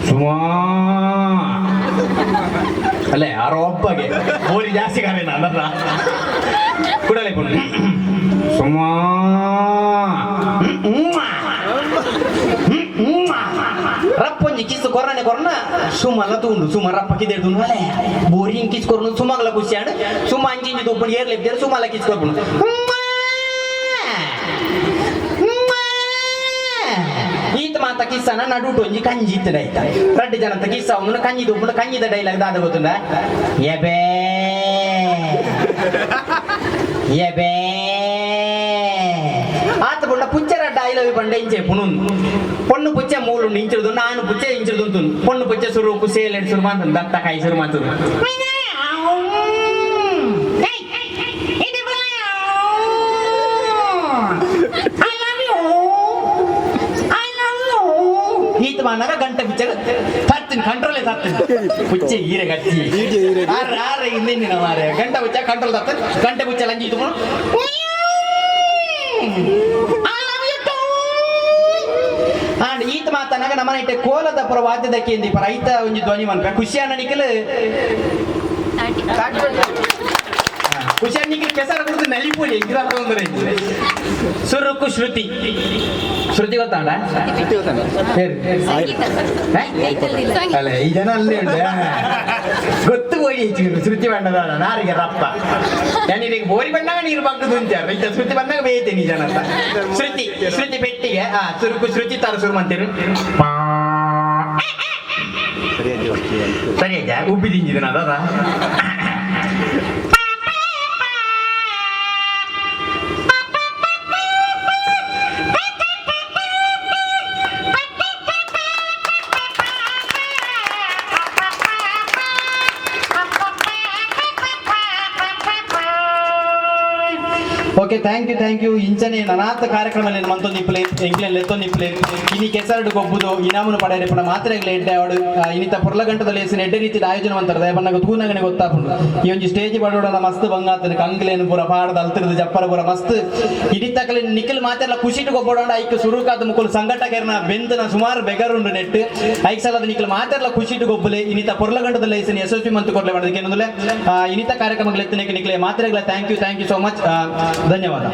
ಸುಮಾ ಅಲ್ಲೇ ಯಾರೋ ಒಬ್ಬಗೆ ಬೋರಿ ಜಾಸ್ತಿ ಕಾರೇನ ಅದನ್ನ ಕುಡಲೆ ಪುಂಡು. ಸುಮಾ. ರಪ್ಪೊಂಜಿ ಕಿಸ್ ಕೊರ್ನನೆ ಕೊರ್ನ ಸುಮಲ ತೂಂಡು. ಸುಮ ರಪ್ಪ ಕಿದೆಡ್ದು ಅಲೆ ಬೋರಿಂಗ್ ಕಿಸ್ ಕೊರ್ನು. ಸುಮಗಲ ಖುಷಿ ಆಂಡ್. ಸುಮ ಅಂಚಿಂಚಿ ತೂಪುಂಡು, ಏರ್ ಲೆಪ್ತೇರು. ಸುಮಲ ಕಿಸ್ ಕೊರ್ಪುಂಡು. ಈತ ಮಾತ ಕಿಸ್ಸನ ನಡುಟು ಒಂಜಿ ಕಂಜಿ ಇತ್ತದ ಆಯ್ತಾ. ರಡ್ಡ್ ಜನತ ಕಿಸ್ಸ ಒಂದು ಕಂಜಿ ತೂಪುಂಡು. ಕಂಜಿದ ಡೈಲಾಗ್ ದಾದ ಗೊತ್ತುಂಡ? ಎಬೇ ಎಬೇ ಆತ ಪುಂಡ ಪುಚ್ಚೆ ರಡ್ಡ I love you ಪಂಡ ಇಂಚೆ ಪುಣುಂದು. ಪೊಣ್ಣು ಪುಚ್ಚೆ ಮೂಲುಂಡು ಇಂಚಿಡ್ದು, ನಾನು ಪುಚ್ಚೆ ಇಂಚಿಡ್ದು ಉಂತುಂಡು. ಪೊಣ್ಣು ಪುಚ್ಚೆ ಸುರು ಕುಸೇಲೆಡ್ ಸುರು ಮಾತುಂಡು, ದತ್ತ ಕಾಯಿ ಸುರು ಮಾತುಂಡು. ಈತ ಮಾನಾಗ ಗಂಟೆ ಪುಚ್ಚೆ ತರ್ತೀನಿ, ಕಂಟ್ರೋಲೇ ತರ್ತೀನಿ. ಪುಚ್ಚೆ ಈರೆ ಗಟ್ಟಿ ಆರ್ ಆರ್ ಹಿಂದಿನ ಮಾರೆ ಗಂಟೆ ಪುಚ್ಚ ಕಂಟ್ರೋಲ್ ತರ್ತೀನಿ. ಗಂಟೆ ಪುಚ್ಚೆ ಲಂಜಿ ಇತ್ತು. I love you too. And ಈತ ಮಾತನಾಗ ನಮ್ಮನ ಇಟ್ಟೆ ಕೋಲದ ಪುರ ವಾದ್ಯದ ಕೇಂದಿ ಪರ ಐತ ಒಂಜಿ ಧ್ವನಿ ಮನ್ಪೆ. ಖುಷಿಯಾನ ನಿಖಲ್, ಖುಷಿಯಾನ ನಿಖಲ್ ಕೆಸರ ಕುಡಿದು ನಲಿಪುಡಿ ತೊಂದರೆ. ಸುರುಕು ಶ್ರುತಿ. ಶ್ರುತಿ ಗೊತ್ತಾಂಡ? ಹೇಳಿ. ಅಲ್ಲ, ಈ ಜನ ಅಲ್ಲೇ ಉಂಟು ಗೊತ್ತು ಹೋಗಿ ಶ್ರುತಿ ಬಣ್ಣದ ನಾರಿಗೆ ರಪ್ಪ ನಾನು ಈಗ ಬೋರಿ ಬಂದಾಗ ನೀರು ಬಗ್ಗದು ಉಂಚಾರ ಇಂಥ ಶ್ರುತಿ ಬಂದಾಗ ಬೇಯ್ತೇನೆ ಈ ಜನ ಅಂತ. ಶ್ರುತಿ ಶ್ರುತಿ ಪೆಟ್ಟಿಗೆ ಆ ಸುರುಕು ಶ್ರುತಿ ತರ ಶುರು ಮಾಡ್ತೀರಿ. ಸರಿ ಆಯ್ತಾ? ಉಬ್ಬಿ ತಿಂದಿದ್ದು ಅದ. Okay, thank you, thank you. ಇಂಚನೆ ನನಾತ ಕಾರ್ಯಕ್ರಮ ಮಂತೊಂದು ಇಪ್ಪಲೆ, ಎಂಕ್ಲೆನ್ ಲೆತ್ತೊಂದು ಇಪ್ಪಲೆ. ಇನಿ ಕೆಸರಡು ಗೊಬ್ಬುದು ಇನಾಮುನು ಪಡೆಯರೆ ಪುನ ಮಾತ್ರೆಗ್ಲ ಎಡ್ಡೆ ಅವಡು. ಇನಿತ ಪೊರ್ಲಗಂಟದಲ್ಲಿ ಹೆಸರು ಎಡ್ಡೆ ರೀತಿಯ ಆಯೋಜನೆ ಮಂತಾರೆ. ದಯಪನ್ನಾಗ ತೂನಗನೆ ಗೊತ್ತಾಪುಂಡು. ಈ ಒಂಜಿ ಸ್ಟೇಜ್ ಬಡೋಡಲ ಮಸ್ತ್ ಬಂಗಾತನ ಕಂಗ್ಲೇನು ಪೂರ ಪಾಡದ ಅಲ್ತಿರ್ದು ಜಪ್ಪರ ಪೂರ ಮಸ್ತ್ ಇಡಿತಕಲೆ ನಿಖಲ್ ಮಾತೆಲ್ಲ ಖುಷಿಟ್ ಗೊಬ್ಬಡೋಣ. ಐಕ್ ಸುರುಕಾದ ಮುಕುಲು ಸಂಘಟಕರ್ನ ಬೆಂದನ ಸುಮಾರು ಬೆಗರುಂಡು ನೆಟ್. ಐಕ್ ಸಲದ ನಿಖಲ್ ಮಾತೆಲ್ಲ ಖುಷಿಟ್ ಗೊಬ್ಬಲೆ. ಇನಿತ ಪೊರ್ಲಗಂಟದಲ್ಲಿ ಹೆಸರು ಯಶಸ್ವಿ ಮಂತು ಕೊಡ್ಲೆ ಮಾಡೋದಕ್ಕೆ ಏನಂದ್ರೆ ಇನಿತ ಕಾರ್ಯಕ್ರಮಗಳು ಎತ್ತನೇಕೆ ನಿಖಲೆ ಮಾತ್ರೆಗಳ thank you, thank you so much. ಧನ್ಯವಾದ.